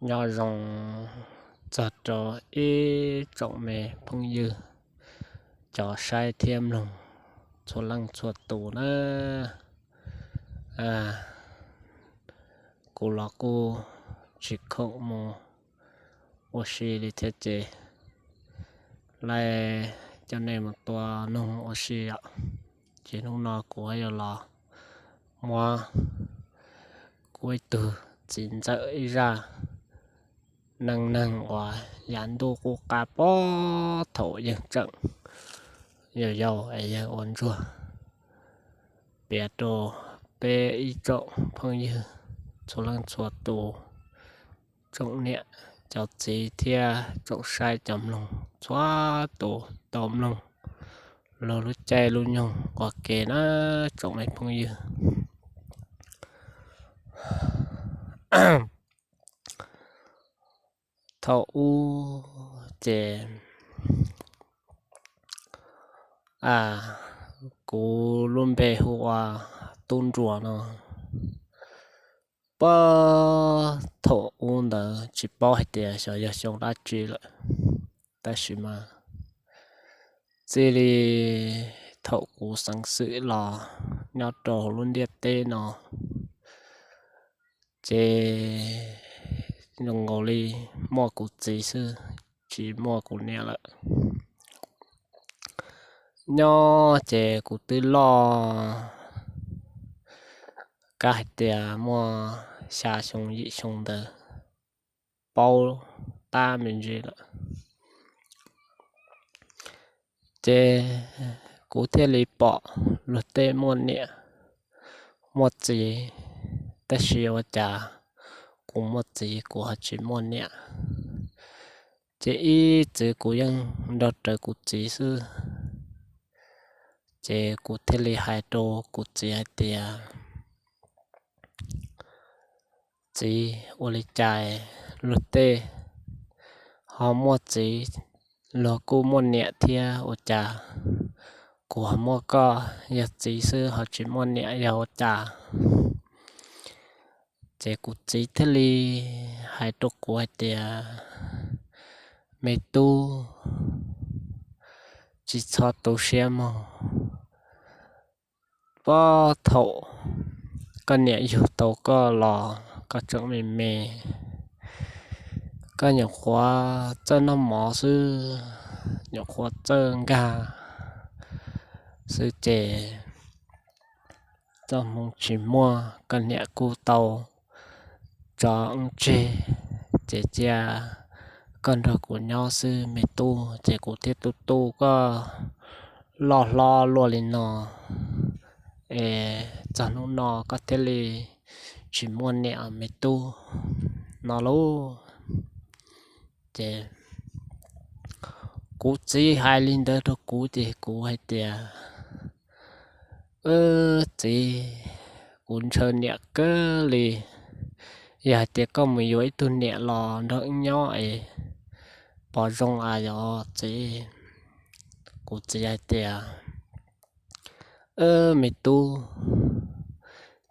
Nyob zoo txog rau ib tsoom me phooj ywg cov saib thiab mloog txhua leej txhua tus na. Kuv los kuj tsis khoom mus ua si li thiab ces laij coj nej mus tua noog ua si os. Ces hnub no kuv yuav los muab kuv ib tug txiv ntxawm ib zaj neej neeg uas yav ntuj qub qab puag thaum yawg tseem yau yau es yawg ua ntsuag piav rau peb ib tsoom phooj ywg txhua leej txhua tus, tsoom niam cov txiv thiab tsoom saib cov mloog txhua tus tau mloog lub caij lub nyoog ua ke na tsoom me phooj ywg. Thaum ub ces kuv lub npe hu ua Tub Nruas no. Puag thaum ub ntawd tsis paub hais tias xyov yog xyoo dab tsi lawm, tab sis mas txij li thaum kuv xeev xwm los nyob rau lub ntiaj teb no ces zoo nkaus li muaj kuv txiv xwb, tsis muaj kuv niam lawm. Nyob ces kuv twb loj kab hais tias muaj xya xyoo yim xyoo ntawd, paub tab me ntsis lawm. Ces kuv thiaj li pom luag tej muaj niam muaj txiv, tab sis ua cas kuv muaj txiv kuv ho tsis muaj niam. Ces ib txwm kuv yeej nrog rawv kuv txiv xwb. Ces kuv thiaj li hais rau kuv txiv hais tias, Txiv, ua li cas luag tej ho muaj txiv, luag kuj muaj niam thiab, ua cas kuv ho muaj koj yog txiv xwb ho tsis muaj niam yog ua cas? Ces kuv txiv thiaj li hais rau kuv hais tias, Me tub, tsis txhob tu siab mog. Puag thaum koj niam yug tau koj los koj tseem me me, koj nyuam qhuav txawj noj mov xwb, nyuam qhuav txawj nkag xwb ces txoj hmoo tsis muaj, koj niam kuj tau tso wb tseg, ces cia koj nrog kuv nyob xwb me tub. Ces kuv thiaj tu tu koj loj hlob luaj li no, es txog hnub no koj thiaj li tsis muaj niam me tub no lauj. Ces kuv txiv hais li ntawd rau kuv ces kuv hais tias, Txiv, kuv ntshaw niam kawg li. Yog hais tias koj mus yuav ib tug niam los nrog wb nyob es puas zoo a yog txiv? Kuv txiv hais tias, Me tub,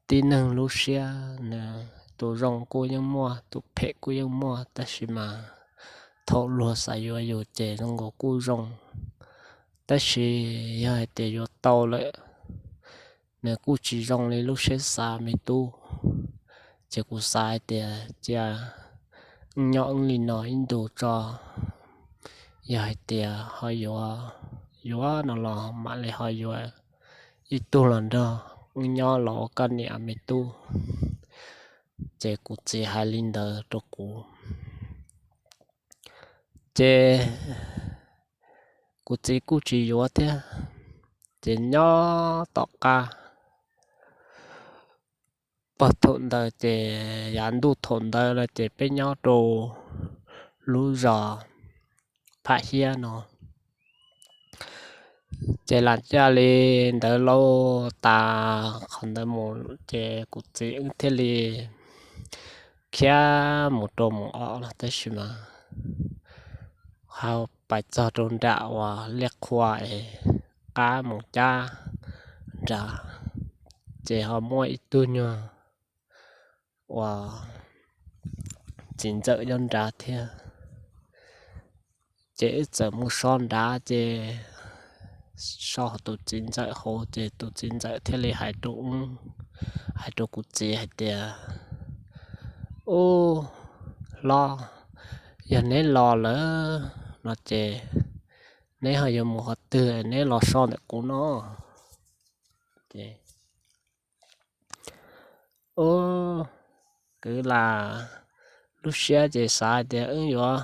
tib neeg lub siab nws tus zoo kuj yeej muaj, tus phem kuj yeej muaj, tab sis mas thaum luag xav yuav yus ces zoo nkaus kuj zoo. Tab sis yog hais tias yuav tau lawm, nws kuj tsis zoo li lub siab xav me tub. Ces kuv xav hais tias cia wb nyob wb li no ib ntus tso, yog hais tias ho yuav, yuav no los mam li ho yuav ib tug los nrog wb nyob los ua koj niam me tub. Ces kuv txiv hais li ntawd rau kuv, ces kuv txiv kuj tsis yuav thiab. Ces nyob tom qab puag thaum ntawd ces yav ntuj thaum ntawd lawm ces peb nyob rau lub zos Pham Hiab no. Ces lam caj li ntawd lauj, tas qhov ntawd mus ces kuv txiv wb thiaj li khiav mus rau mus os los tab sis mas ho pais txog rau nram uas liaj qhua es qab mus cab nrad, ces ho muaj ib tug nyuag uas txiv ntxawm nyob nrad thiab. Ces wb txawm mus so nrad ces so tus txiv ntxawm hauv ces tus txiv ntxawm thiaj li hais rau wb, hais rau kuv txiv hais tias, Ub, hlob, yog neb los lawm no ces neb ho yuav mus qhov twg, neb los so ntawm kuv no. Ces, ub, kwv lam lub siab ces xav hais tias wb yuav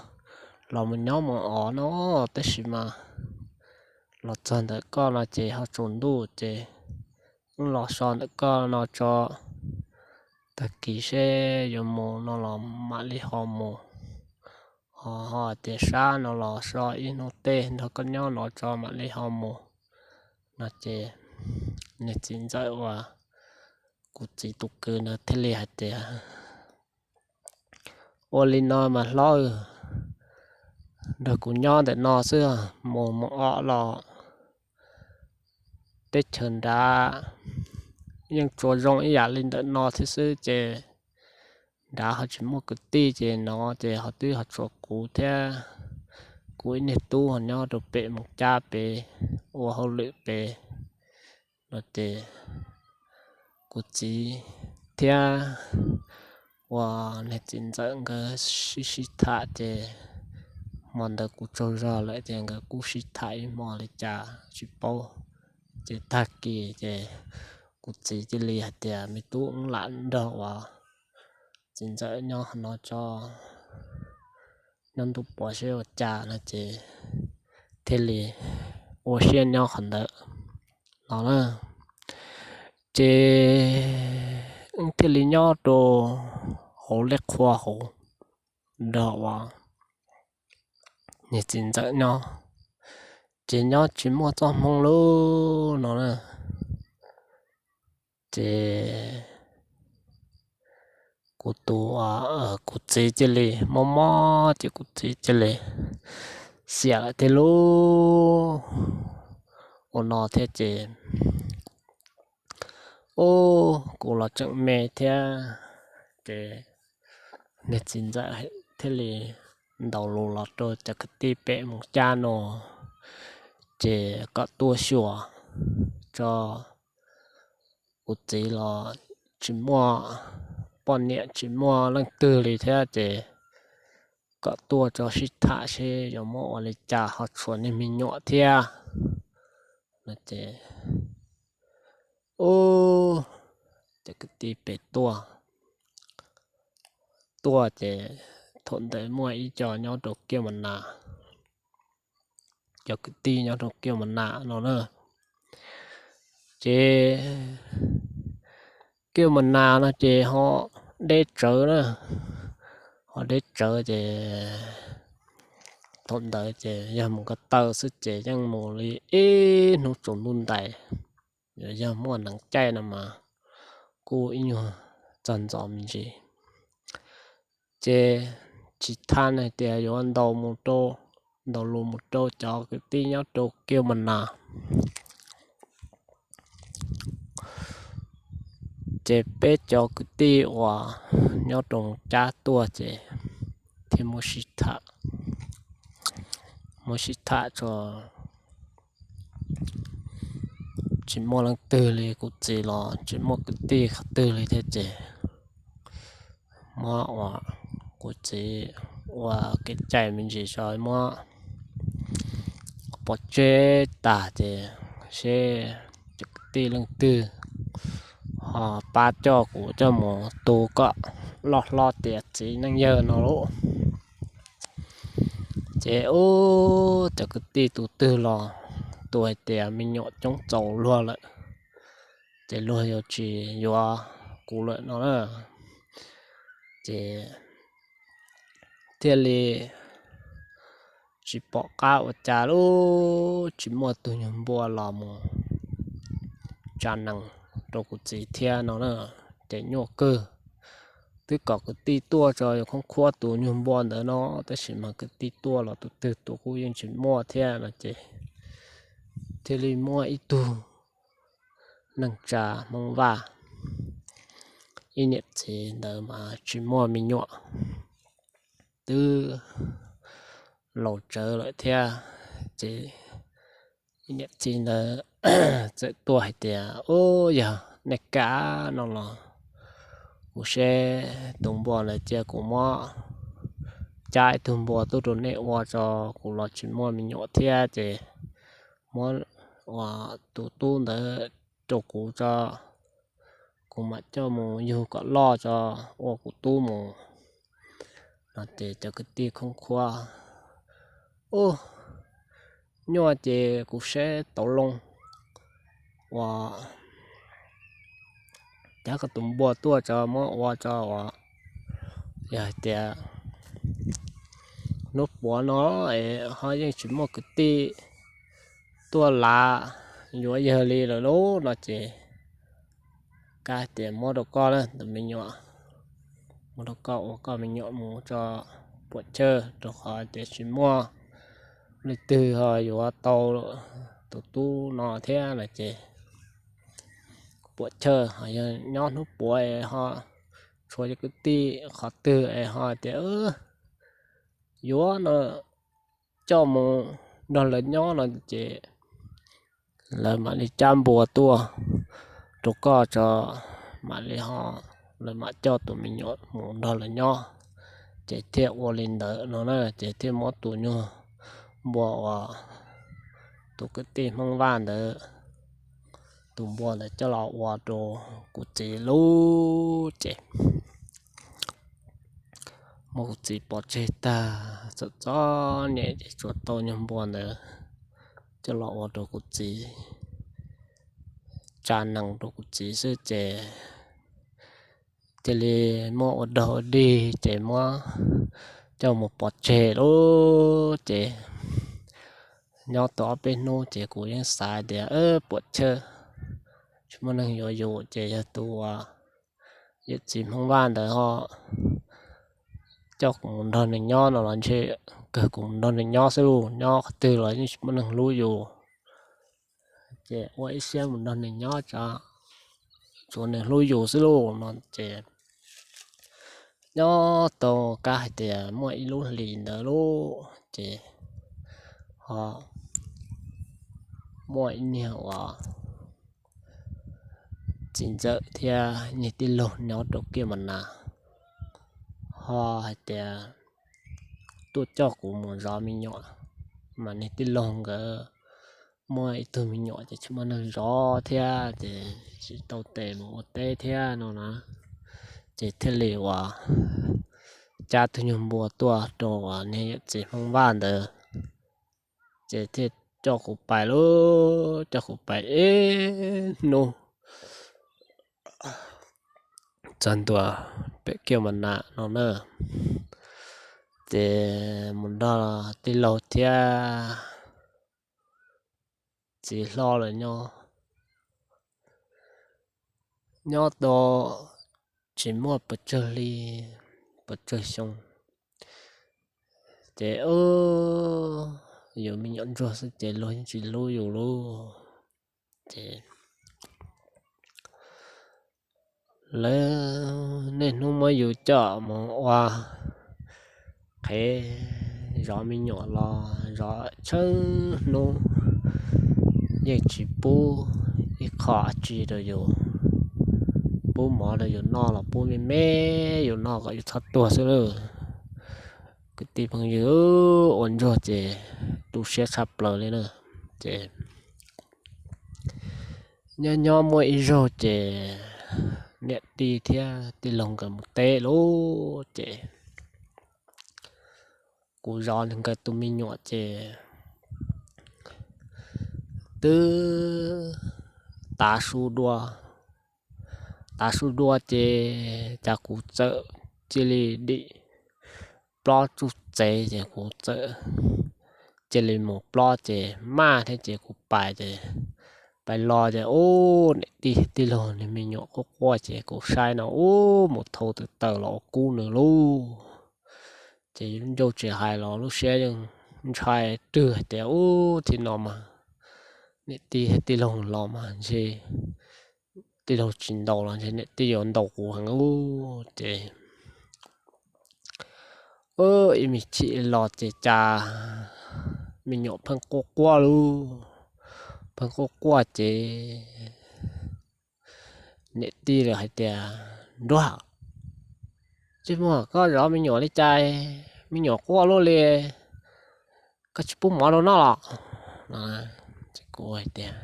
los mus nyob mus os no, tab sis mas los txog ntawm koj no ces ho tsaus ntuj ces wb los so ntawm koj no tso, tag kis seb yuav mus no los mam li ho mus, ho ho tias sab no los so ib hnub tej nrog koj nyob no tso mam li ho mus no ces niag txiv ntxawm uas kuv txiv tus kwv ntawd thiaj li hais tias, Ua li no mas hlob, nrog kuv nyob ntawm no xwb, mus mus os los teb chaws nrad yeej tsuas zoo ib yam li ntawm no thiab xwb ces nrad ho tsis muaj kwv tij ces no ces ho twb ho tshuav kuv thiab kuv ib niag tub ho nyob rau pem Moos Cab pem ua hauj lwm pem no ces kuv txiv thiab uas niag txiv ntxawm nkawd sib sib tham ces hmo ntawd kuv tsaug zog lawm ces nkawd kuj sib tham ib hmo li cas tsis paub. Ces tag kis ces kuv txiv cia li hais tias, Me tub, wb lam nrog uas txiv ntxawm nyob no tso, nyob ntuj puav seb ua cas no ces thiaj li ua siab nyob qhov ntawd no na. Ces wb thiaj li nyob rau hauv lej qhua hauv nrog uas niag txiv ntxawm nyob, ces nyob tsis muaj txoj hmoo lub no na. Ces kuv tus, kuv txiv cia li mob mob ces kuv txiv cia li xiam lawm thiab lauj. Ua no thiab ces, ub, kuv los tseem me thiab ces niag txiv ntxawm thiaj li ntaus lus los rau cov kwv tij pem Moos Cab no ces kom tuaj xyuas tso. Kuv txiv los tsis muaj poj niam tsis muaj leej twg li thiab ces kom tuaj tso sib tham seb yuav muab ua li cas ho tshuav niag me nyuam thiab no ces, ub, cov kwv tij pem tuaj, tuaj ces thaum ntawd muaj ib co nyob rau Kiaj Mas Nas, cov kwv tij nyob rau Kiaj Mas Nas no na. Ces Kiaj Mas Nas no ces ho deb tsawv na, ho deb tsawv ces thaum ntawd ces yog mus ko taw xwb ces yeej mus li ib hnub tsaus ntuj ntais. Yog muaj neev caij no mas kuj ib nyuag txog ntxov me ntsis. Ces tsis tha hais tias yuav ntaus mus rau, ntaus lus mus rau cov kwv tij nyob rau Kiaj Mas Nas. Ces peb cov kwv tij uas nyob rau Moos Cab tuaj ces thiaj muab sib tham, muab sib tham tso tsis muaj leej twg li, kuv txiv los tsis muaj kwv tij qhov twg li thiab ces muab uas kuv txiv ua kev cai me ntsis tso muab pov tseg tag ces seb cov kwv tij leej twg ho pab coj kuv coj mus tu kom loj hlob tiav txiv neej yawg no lauj. Ces ub, cov kwv tij tus twg los tus hais tias me nyuam coob txaus luag lawm, ces luag yuav tsis yuav kuv lawm no na. Ces thiaj li tsis pom qab ua cas lauj, tsis muaj tus nyuag npua los mus tsa nees rau kuv txiv thiab no na. Ces nyuaj kawg, twb kom kwv tij tuaj tso yuav khoob khuab tus nyuag npua ntawd no, tab sis mas kwv tij tuaj los tus twg tus kuj yeej tsis muaj thiab no ces thiaj li muaj ib tug neej tsa Hmoob Vaj, ib niam txiv ntawd mas tsis muaj me nyuam, twb laus tsawv lawm thiab. Ces niam txiv ntawd txawm tuaj hais tias, Ub, yog nej kam no los kuv seb tus npua ntawd cia kuv muab cab ib tug npua tuaj rau nej ua tso, kuv los tsis muaj me nyuam thiab ces muab ua tus tub ntawd rau kuv tso, kuv mam coj mus yug kom loj tso, ua kuv tub mus. No ces cov kwv tij khoob khuab, Ub, nyuaj ces kuv seb tau loo ua cab koj tus npua tuaj tso muab ua tso uas yog hais tias hnub puav no es ho yeej tsis muaj kwv tij tuaj lav yuav yawg li lawm lauj no ces kav hais tias muab rau koj na tus me nyuam, muab rau koj ua koj me nyuam mus tso puam chawj, rau qhov tias tsis muaj leej twg ho yuav tau tus tub no thiab no ces puam chawj. Ho yog nyob hnub puav es ho tshuav cov kwv tij qhov twg es ho tias yuav no coj mus nrog lawv nyob no ces lawv mam li cab npua tuaj rau koj tso, mam li ho lawv mam coj tus me nyuam mus nrog lawv nyob. Ces thiaj ua li ntawd no na, ces thiaj muab tus nyuag npua uas tus kwv tij Hmoob Vaj ntawd tus npua ntawd coj los ua rau kuv txiv lub ces muab kuv txiv pov tseg tag, txom txom nyem ces tsuas tau nyuag npua ntawd coj los ua rau kuv txiv, tsa nees rau kuv txiv xwb ces cia li muab ua dog ua dig ces muab coj mus pov tseg lub ces nyob tau ob peb hnub ces kuv yeej xav tias puam chawj, tsis muaj neeg yuav yus ces yog tus uas yawm txiv Hmoob Vaj ntawd ho coj kuv mus nrog nws nyob no los ntshe kawg kuv mus nrog nws nyob xwb lauj, nyob qhov twg los yeej tsis muaj neeg hlub yus. Ces ua ib siab mus nrog nws nyob tso, tsuav nws hlub yus xwb lauj no ces nyob tau kav hais tias muaj ib lub hlis ntawd lauj ces ho muaj ib niag uas txiv ntxawm thiab niag tij laug nyob rau Kiaj Mas Nas ho hais tias tuaj coj kuv mus zov me nyuam, mas niag tij laug nkawd muaj ib tug me nyuam ces tsis muaj neeg zov thiab ces tsis tau tes mus ua teb thiab no na, ces thiaj li uas cab tus nyuag npua tuaj rau uas niag yawm txiv Hmoob Vaj ntawd, ces thiaj coj kuv pais lauj, coj kuv pais ib hnub txog ntua pem Kiaj Mas Nas no na, ces mus nrog tij laug thiab txiv hlob lawv nyob, nyob tau tsis muaj pes tsawg hli, pes tsawg xyoo, ces yus me nyuam ntsuag xwb ces luag yeej tsis hlub yus lauj. Ces lawv niaj hnub muab yus coj mus ua qhev zov me nyuam los zov tsheej hnub, yeej tsis pub ib qho tsi rau yus, pub mov rau yus noj los pub me me yus noj kom yus txhob tuag xwb lauj. Kwv tij phooj ywg, ua ntsuag ces tu siab tshaj plaws li na. Ces nyob nyob muaj ib zaug ces niam tij thiab tij laug nkawd mus teb lauj, ces kuv zov nkawd tus me nyuam ces twb tav su dua, tav su dua ces cas kuv txawm cia li dim plob tsuj txev ces kuv txawm cia li mus plob ces maj thiab ces kuv pais ces pais los ces ub, niam tij tij laug niag me nyuam quaj quaj ces kuv saib no ub, mus thau tawm taws los ua kub nws lauj. Ces ncauj tsis hais los lub siab yeej ntshai rwg hais tias ub, thaum no mas niam tij tij laug los mas ntshe tij laug tsis ntaus los ntshe niam tij yuav ntaus kuv heev ub. Ces Ib me chim los ces cas me nyuam pheej quaj quaj lauj, pheej quaj quaj ces niam tij lawm hais tias, Nruab, tsis muaj koj zov me nyuam li cas, me nyuam quaj luaj li, koj tsis pub mov rau noj los? Ces kuv hais tias,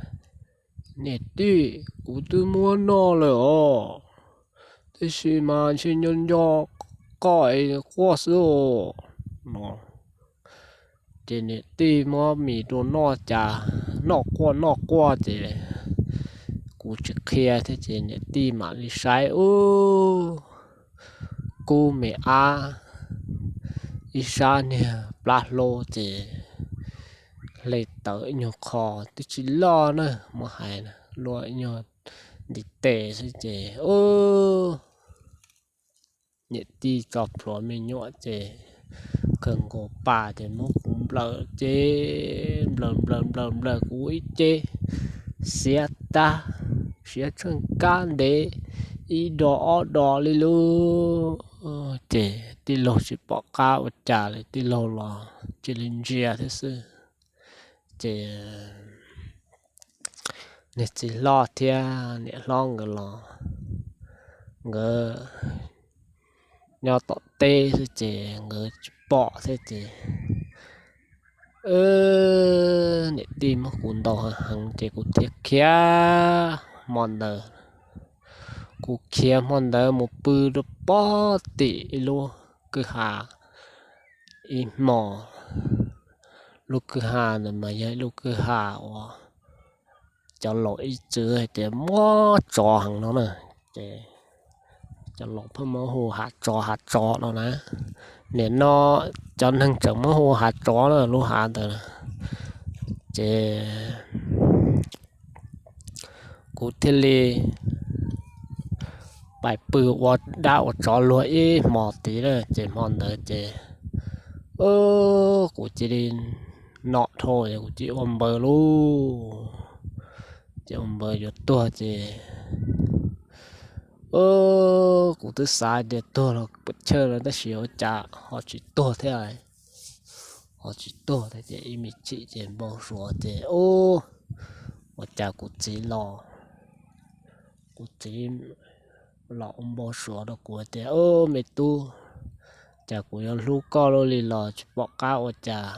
Niam tij, kuv twb muab noj lawm os, tab sis mas ntshe nco nco koj es quaj xwb os, no. Ces niam tij muab mis rau noj cas noj quaj noj quaj ces kuv tsis qhia thiab ces niam tij mam li saib ub, kub me ab, ib sab niag plab hlaub ces hle tawv ib nyuag qho twb tsis loj na, muab hais luaj ib nyuag ntiv tes xwb ces ub, niam tij tso plhuav me nyuam ces khaws nkaus pas ces muab kuv nplawm ces nplawm nplawm nplawm nplawm kuv ib ce xiav tag, xiav tsheej kab ntev ib do ob do li lub. Ces tij laug tsis pom qab ua cas li, tij laug los cia li ntsia thiab xwb. Ces niag txiv hlob thiab niam hlob nkawd los, nkawd nyob tom teb xwb ces nkawd tsis pom thiab ces niam tij muab kuv ntaus heev heev ces kuv thiaj khiav hmo ntawd. Kuv khiav hmo ntawd mus pw rau pob tim ib lub kwj ha ib hmo. Lub kwj ha ntawd mas yog ib lub kwj ha uas cov laus ib txwm hais tias muaj tsov heev no na, ces cov laus pheej muab hu hav tsov hav tsov no na. Nim no cov neeg tseem muab hu hav tsov na lub hav ntawd. Ces kuv thiaj li pais pw ua dab ua tsov luag ib hmo tid na, ces hmo ntawd ces kuv cia li nom dhau, kuv cia li ua npaws lauj. Ces ua npaws yuav tuag ces kuv twb xav tias tuag los puas chawj no tab sis ua cas ho tsis tuag thiab. Ho tsis tuag thiab ces ib me chim ces npau suav ces ua cas kuv txiv los, kuv txiv los ua npau suav rau kuv tias, Me tub, cas kuv yuav hlub koj luaj li los tsis pom qab ua cas.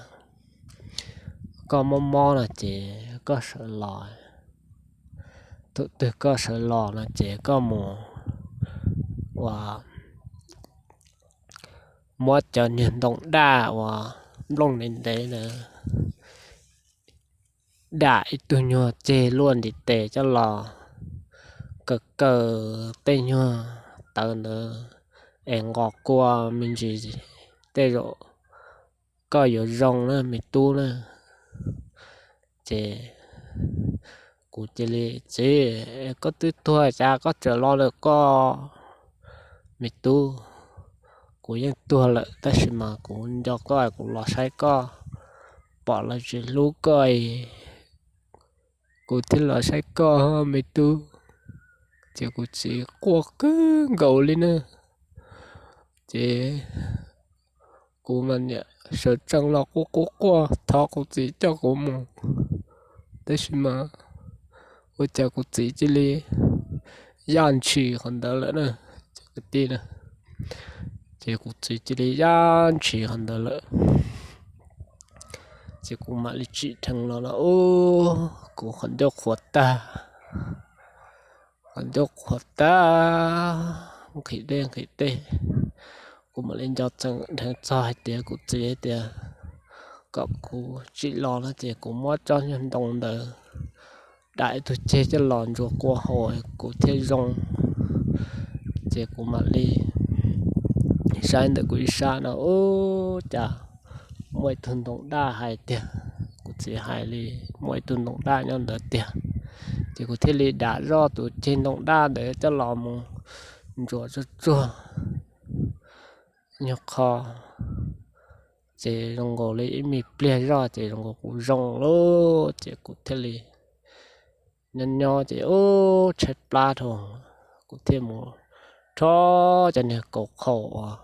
Koj mob mob no ces koj sawv los, thaum twg koj sawv los no ces koj mus ua, muab cov niag ntoo daj uas nplooj ntev ntev na, dam ib tug nyuag ceg luaj ntiv tes coj los kaw kaw tej nyuag tawv ntawd es nqos kua me ntsis, tej zaum koj yuav zoo na me tub na. Ces kuv cia li, Txiv, koj twb tuag cas koj tseem los lawm koj? Me tub, kuv yeej tuag lawm tab sis mas kuv nco koj, kuv los saib koj, pom los tsis hlub koj, kuv thiaj los saib koj me tub. Ces kuv txiv quaj kawg nkaus li na. Ces kuv mas niam sawv tsees los quaj quaj quaj thov kuv txiv coj kuv mus, tab sis mas ua cas kuv txiv cia li yaj ntshis qhov ntawd lawm na, cov kwv tij na. Ces kuv txiv cia li yaj ntshis qhov ntawd lawm. Ces kuv mam li tsim dheev los no, kuv qhov ncauj qhuav tag, qhov ncauj qhuav tag, nqhis dej nqhis dej. Kuv mam li nco tsees dheev txog hais tias kuv txiv hais tias kom kuv tsim los no ces kuv muab tsob nyuag ntoo ntawd dam ib tug ceg coj los ntsuas kua haus kuv thiaj zoo. Ces kuv mam li saib ntawm kuv ib sab no, ub, cas muaj ib tug ntoo daj hais tiag, kuv txiv hais li, muaj ib tug ntoo daj nyob ntawd tiag. Ces kuv thiaj li dam zoj tus ceg ntoo daj ntawd coj los mus ntsuas tsuag tsuag nyuag qho, ces zoo nkaus li ib me pliag zoj ces zoo nkaus kuv zoo lawm ces kuv thiaj li nyob nyob ces ub tshaib plab dhau, kuv thiaj mus rho cov niag kaus qhaus uas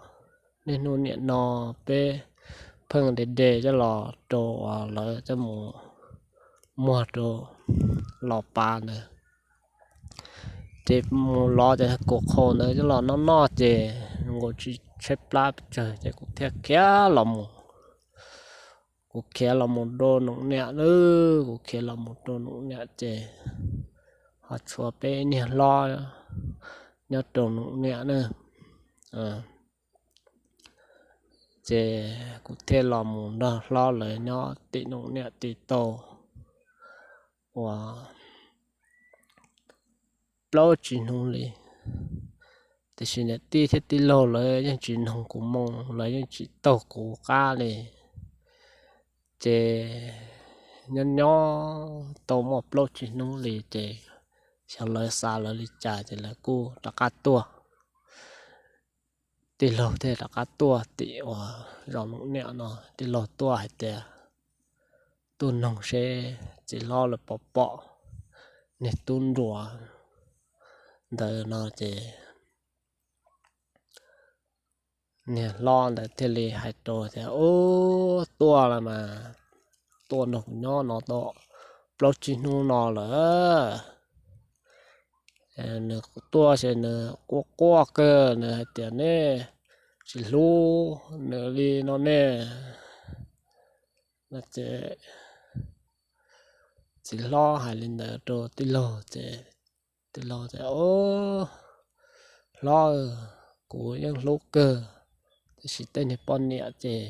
niaj hnub niam no peb pheej de de coj los rau lawv coj mus muag rau los pav ntawd. Ces mus los ces kuv qhau ntawd coj los noj noj ces nkaus tsis tshaib plab pes tsawg ces kuv thiaj khiav los mus. Kuv khiav los mus rau Noom Niam na, kuv khiav los mus rau Noom Niam ces ho tshuav peb niag hlob nyob rau Noom Niam na. Ces kuv thiaj los mus nrog hlob lawv nyob tim Noom Niam tau uas plaub tsib hnub li. Tiam sis niam tij thiab tij laug lawv yeej tsis noog kuv moo, lawv yeej tsis taug kuv qab li. Ces nyob nyob tau muaj plaub tsib hnub li ces xyov lawv xav lawv li cas ces lawv kuj rov qab tuaj. Tij laug thiaj rov qab tuaj tim uas zos Noom Niam no, tij laug tuaj hais tias tuaj noog seb txiv hlob lawv puas pom niag tub nruas ntawd no ces niag hlob ntawd thiaj li hais rau tias, Ub, tuaj los mas, tuaj nrog kuv nyob no tau plaub tsib hnub no lawm. Nws tuaj ces nws quaj quaj kawg, nws hais tias, Nej tsis hlub nws li no ne. Ces txiv hlob hais li ntawd rau tij laug ces tij laug tias, Hlob, kuv yeej hlub kawg, tiam sis tej niag poj niam ces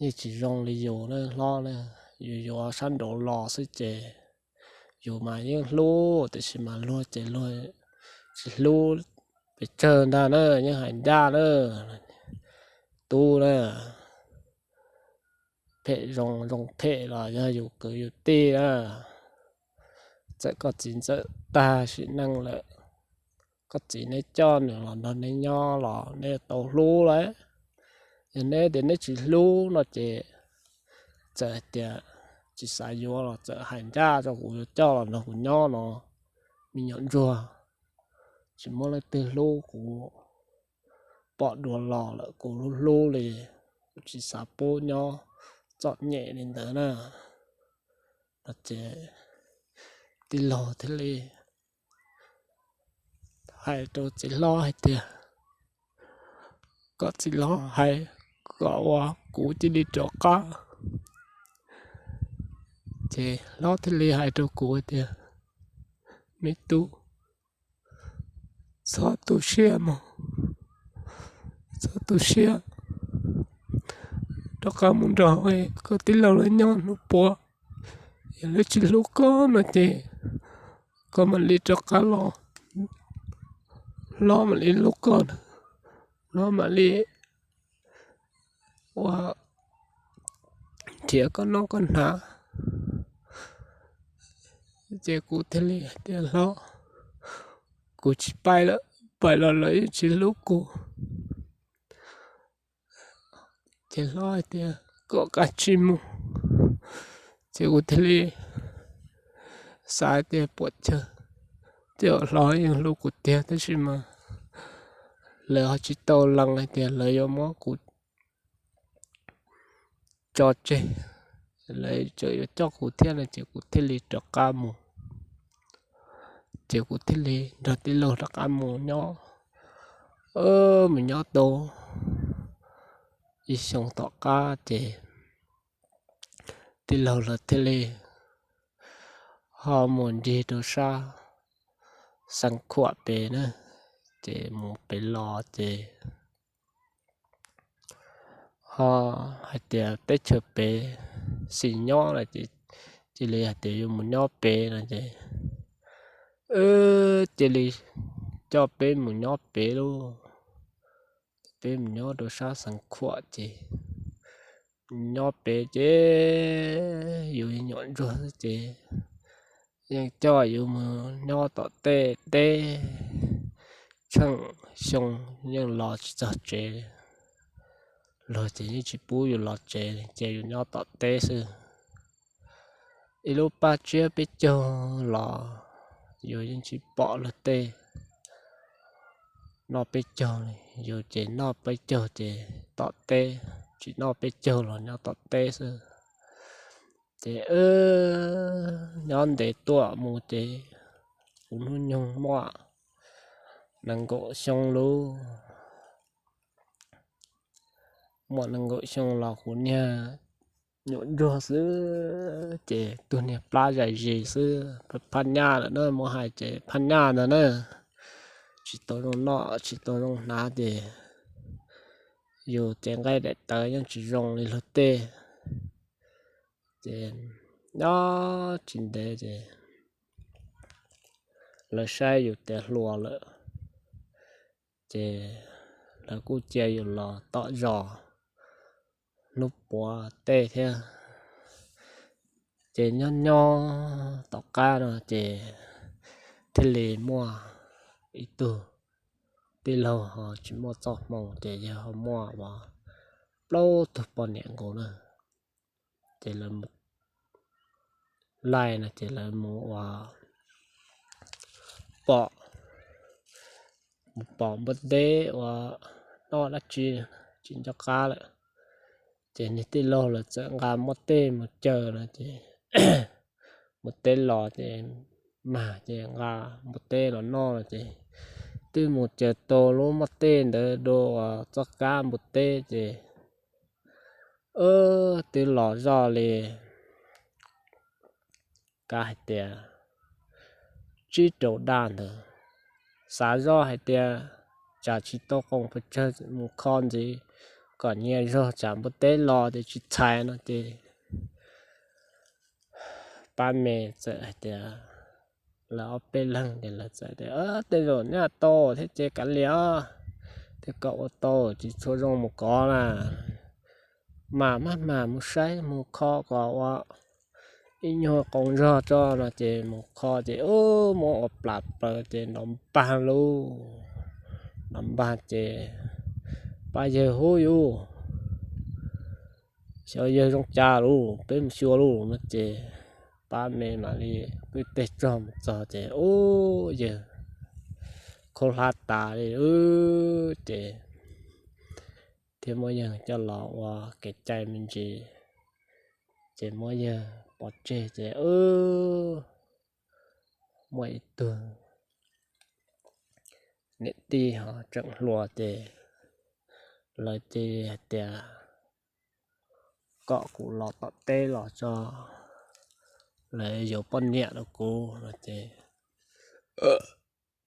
yeej tsis zoo li yus na hlob na. Yus yuav sab nraud los xwb ces yus mas yeej hlub, tiam sis mas luag ces luag tsis hlub pes tsawg ntag na, yeej hais ncaj na. Tub na, phem zoo zoo phem los yog yus kwv yus tij na. Txawm koj txiv ntxawm tag sim neej lawm, koj txiv neb coj nws los nrog neb nyob los neb tau hlub lawm. Yog neb tias neb tsis hlub no ces txawm hais tias tsis xav yuav los txawm hais ncaj rau kuv yuav coj los nrog kuv nyob no. Me nyuam ntsuag, tsis muaj leej twg hlub kuv, pom dua los lawm kuv hlub hlub li, kuv tsis xav pub nyob txom nyem li ntawd na. No ces tij laug thiaj li hais rau txiv hlob hais tias, Koj txiv hlob hais kom uas kuv cia li rov qab. Ces hlob thiaj li hais rau kuv tias, Me tub, txhob tu siab mog, txhob tu siab, rov qab mus nrog koj tij laug lawv nyob hnub puav. Yog lawv tsis hlub koj no ces koj mam li rov qab los, hlob mam li hlub koj, hlob mam li ua nrhiav koj noj koj hnav. Ces kuv thiaj li hais tias, Hlob, kuv tsis paib lawm, paib los lawv yeej tsis hlub kuv. Ces hlob hais tias, Koj kav tsij mus. Ces kuv thiaj li xav tias puas tsawg, tej zaum hlob yeej hlub kuv tiag tab sis mas lawv ho tsis tau lees hais tias lawv yuav muab kuv tso tseg, lawv tseem yuav coj kuv thiab no ces kuv thiaj li rov qab mus. Ces kuv thiaj li nrog tij laug rov qab mus nyob, mus nyob tau ib xyoo tom qab ces tij laug lawv thiaj li ho mus ncig rau sab Xeev Khuam pem na, ces mus pem los ces ho hais tias teb chaws pem xis nyob no ces cia li hais tias yuav mus nyob pem no ces cia li coj peb mus nyob pem lauj. Peb mus nyob rau sab Xeev Khuam ces nyob pem ces yus nyuam ntsuag xwb ces yeej coj yus mus nyob tom tej teb, tsheej xyoo yeej los tsis txog tsev. Luag ces yeej tsis pub yus los tsev, cia yus nyob tom teb xwb. Ib lub paj tsiab peb caug los yus yeej tsis pom luag tej. noj peb caug li, yus ces noj peb caug ces tom teb, tsis noj peb caug los nyob tom teb xwb. Ces nyob ntev tuaj mus ces kuv hnub nyoog muaj nees nkaum xyoo lub, muaj nees nkaum xyoo los kuv niag nyuam ntsuag xwb ces tus niag plab zais zis xwb, phaj nyaj lawm na, muab hais ces phaj nyaj ntawd na, tsis tau zoo noj tsis tau zoo hnav ces yus ces nqaij daim tawv yeej tsis zoo li luag tej. Ces nyob tsis ntev ces lawv saib yus tias hluas lawm, ces lawv kuj cia yus los tom zos hnub puav tej thiab. Ces nyob nyob tom qab no ces thiaj li muaj ib tug tij laug ho tsis muaj txoj hmoo ces yawg ho muaj ua plaub tug poj niam nkaus na. Ces lawv mus laij no ces lawv mus ua pom, mus pom npua teb ua noj dab tsi tsis nco qab lawm. Ces niag tij laug lawv txawm nqa npua teb mus caw no ces npua teb los ces mag ces nqa npua teb los noj no ces twb mus caw tau lub npua teb ntawd dua uas txoj kab npua teb ces twb los zoj li, kav hais tias tsib rau daj ntawd. Xav zoj hais tias tsam tsis tau qoos pes tsawg mus kho ntxiv kom nyias zog tsam npua teb los ces tsis txhais no ces pab me txawm hais tias, lawv ob peb leeg ces lawv txawm tias tej zaum nyaj tau thiab ces kav liam, tej kom ua tau tsis tshua zoo mus kov na, mas maj mam mus saib mus kho kom ua ib nyuag qoos zog tso no ces mus kho ces ub muab ua plam plaws ces nrov npag lauj, nrov npag ces pab yawg hu yus, xyov yawg zoo cas lauj, peb mus xyuas lauj no ces pab me mam li pw tej txog mus txog ces ub yawg khaub hlab tas li ces thiaj muab yawg coj los ua kev cai me ntsis, ces muab yawg pov tseg ces muaj ib tug niam tij ho tseem hluas ces lawv cia li hais tias kom kuv los tom teb los tso, lawv yuav poj niam rau kuv no ces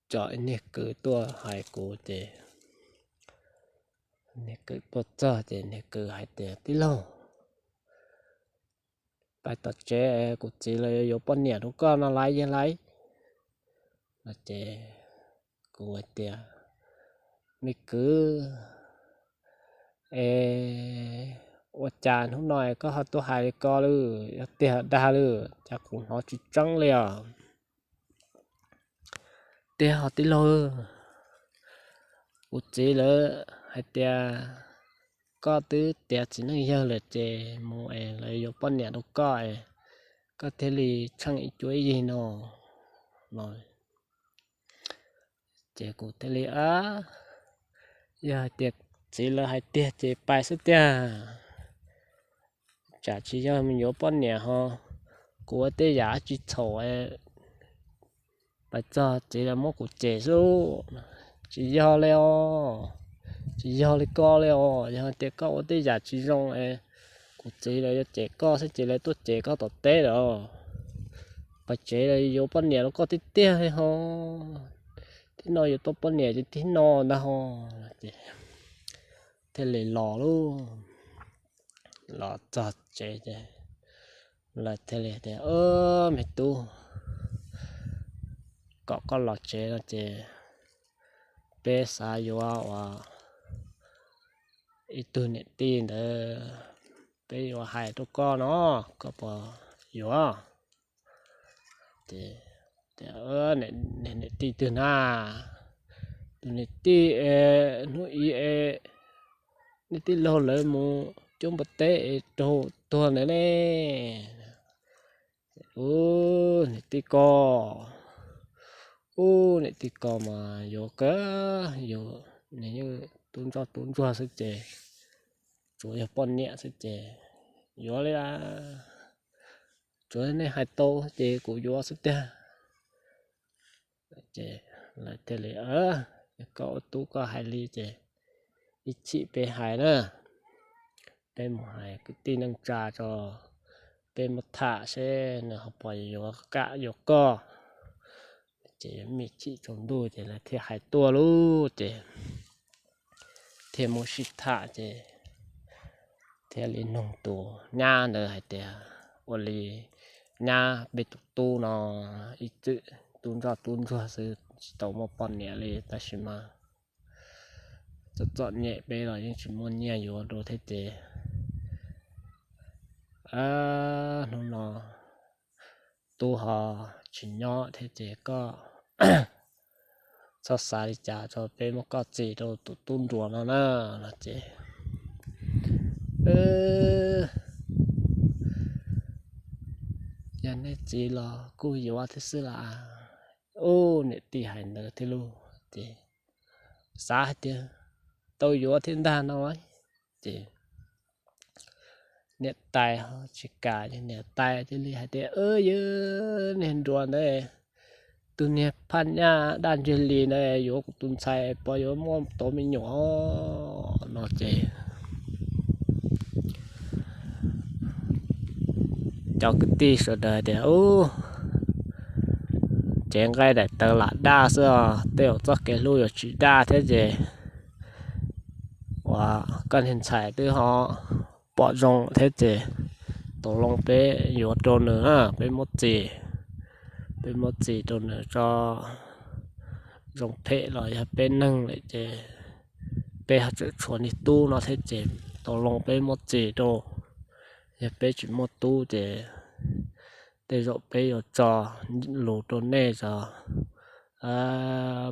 tso ib niag kwv tuaj hais kuv ces niag kwv tuaj txog ces niag kwv hais tias tij laug, pais tom tsev, kuv txiv lawv yuav poj niam rau koj no laiv yog laiv no ces kuv hais tias me kwv, es ua cas hnub no koj ho tuaj hais li ko lawm, yog tiag dag lawm cas kuv hnov tsis tseeb li os. Tiag hos tij laug, kuv txiv lawv hais tias koj twb tiav txiv neej yawg lawm ces mus es lawv yuav poj niam rau koj es koj thiaj li tsheej ib cuab ib yig no los. Ces kuv thiaj li, yog hais tias txiv lawv hais tiag ces pais xwb tiag, tsam tsis yog mus yuav poj niam ho kuv ua tej yam tsis txhaum, pais txog txiv lawv muab kuv cem xwb. Tsis yog li os, tsis yog li koj li os, yog hais tias koj ua tej yam tsis zoo es kuv txiv lawv yuav cem koj xwb ces lawv tuaj cem koj tom teb lawm. Pais tsev lawv yuav poj niam rau koj tiag tiag li ho, tib no yuav tau poj niam ces tib no ntag ho. Ces thiaj li los lauj, los txog tsev ces lawv thiaj li tias me tub, kom koj los tsev no ces peb xav yuav ua ib tug niam tij ntawd, peb yuav hais rau koj no, koj puas yuav? Niam tij twg na? Tus niam tij es hnub ib es nej tij laug lawv mus cuab npua teb es raug tuag ntawd ne. Niam tij koj, Ub, niam tij ko mas yuav kawg, nws yeej tub ntsoj tub ntsuag xwb ces, tsuas yog poj niam xwb ces yuav li, tsuas nej hais tau ces kuv yuav xwb tiag. Ces lawv thiaj li, koj ua tub koj hais li ces ib chim peb hais na, peb mus hais kwv tij neej tsa tso, peb muab tham seb nws ho puas yuav kam yuav koj. Ces me chim tsaus ntuj ces lawv thiaj hais tuaj lauj, ces thiaj muab sib tham ces thiaj li nug tus nyab ntawd hais tias, ua li nyab, peb tus tub no ib txwm tub ntsoj tub ntsuag xwb tsis tau muaj poj niam li, tab sis mas txom txom nyem peb los yeej tsis muaj nyiaj yuav dua thiab ces hnub no tub ho tsis nyob thiab ces koj txhob xav li cas, tso peb muab koj txis rau tus tub nruas no na, no ces, yog nej txiv los kuj yuav thiab xwb las. Ub, niam tij hais ntawd thiab lauj, ces xav hais tias tau yuav thiab ntag no, ces niam tais ho tsis kam, niam tais thiaj li hais tias, yog niag nruas ntawd, tus niag phaj nyaj daj ntseg li ntawd yuav kuv tus ntxhais puas yuav muaj tau me nyuam, no ces cov kwv tij sawv daws tias, ub, cev nqaij daim tawv lam daj xwb os, tej zaum txoj kev hlub yuav tsis daj thiab ces, uas koj niag ntxhais twb ho pom zoo thiab ces, tau loo peb yuav rau nws na, peb muab txis, peb muab txis rau nws tso, zoo phem los yog peb neeg lawm ces, peb ho tseem tshuav niag tub no thiab ces, tau loo peb muab txis rau, yog peb tsis muaj tub ces tej zaum peb yuav tso lus rau nej tso,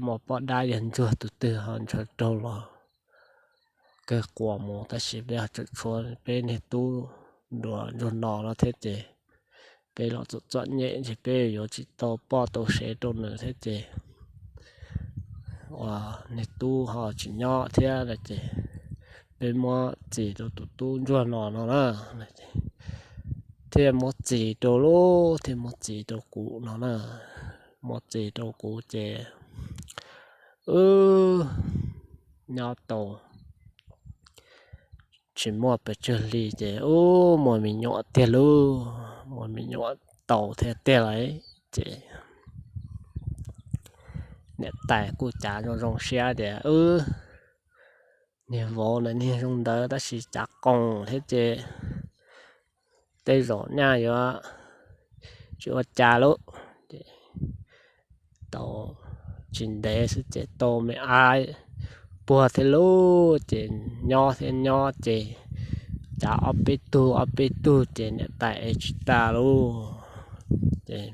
muaj poj dab yawg ntsuag tus twg ho ntshaw raug los kawg quas mus, tab sis peb ho tseem tshuav peb niag tub nruas ntsuag no no thiab ces, peb los txom txom nyem ces peb yuav tsis tau poj tau sev rau nws thiab ces, uas niag tub ho tsis nyob thiab no ces, peb muab txis rau tus tub ntsuag no no na, thiaj muab txis rau lauj, thiaj muab txis rau kuv no na, muab txis rau kuv ces wb nyob tau tsis muaj pes tsawg hli ces wb muaj me nyuam tiag lauj, muaj me nyuam tau thiab tiag lauj. Ces niam tais kuj cav zoo zoo siab tias wb niag vauv ntawd niag zoo ntawd tab sis cav qoos thiab ces tej zaum nyaj yuav tsis ua cas lauj. Tau tsis ntev xwb ces tau me ab puag thiab lauj, ces nyob thiab nyob ces cav ob peb tug ob peb tug ces niam tais ev tsis tas lauj. Ces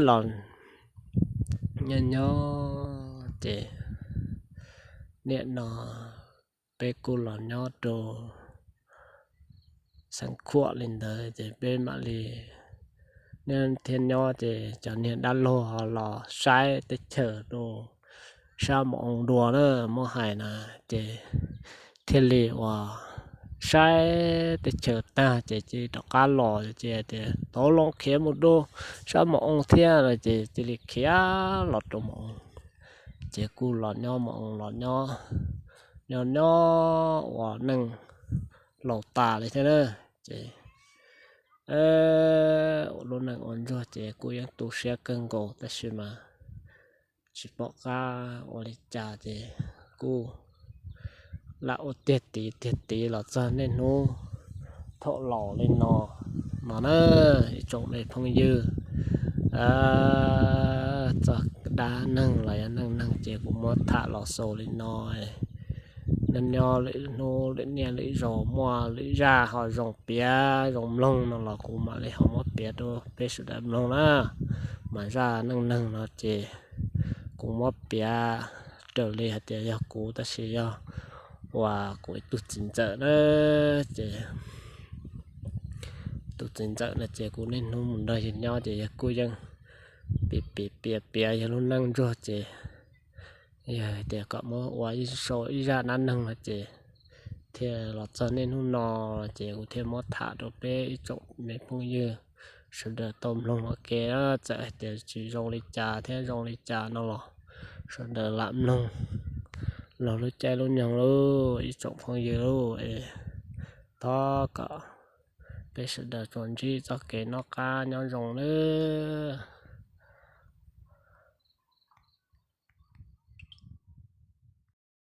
los nyob nyob ces niaj no peb kuj los nyob rau Xeev Khuam li ntawd ces peb mam li nyob thiab nyob ces cov niag dab laug ho los saib teb chaws rau sab Mos Oo dua na, muab hais na, ces thiaj li uas saib teb chaws tag ces cia li rov qab los ces tias tau loo khiav mus rau sab Mos Oo thiab no ces cia li khiav los rau Mos Oo. Ces kuj los nyob Mos Oo los nyob, nyob nyob ua neej laus tas li thiab na. Ces ua lub neej ua ntsuag ces kuj yeej tu siab kawg nkaus tab sis mas tsis pom qab ua li cas ces kuj lam ua tiag tid tiag tid los txog niaj hnub thaum laus li no no na, ib tsoom me phooj ywg. Txog dab neeg los yog neej neeg ces kuv muab tham los xaus li no. Nyob nyob lwm hnub lwm niaj lwm zaus muaj lwm zaj ho zoo piav zoo mloog no los kuv mam li ho muab piav rau peb sawv daws mloog na. Mas zaj neej neeg no ces kuv muab piav raws li hais tias yog kuv tab sis yog uas kuv ib tug txiv ntxawm na. Ces tus txiv ntxawm no ces kuv niaj hnub mus nrog yawg nyob ces yawg kuj yeej piav piav piav piav yog lub neej ntsuag ces yog hais tias kom muab ua ib sau ib zaj dab neeg no ces thiaj los txog niaj hnub no ces kuv thiaj muab tham rau peb ib tsoom me phooj ywg sawv daws tau mloog ua ke. Txawm hais tias tsis zoo li cas thiab zoo li cas no los sawv daws lam mloog los lub caij lub nyoog lauj ib tsoom phooj ywg lauj. Thov kom peb sawv daws tsuas ntsib txoj kev noj qab nyob zoo nawb.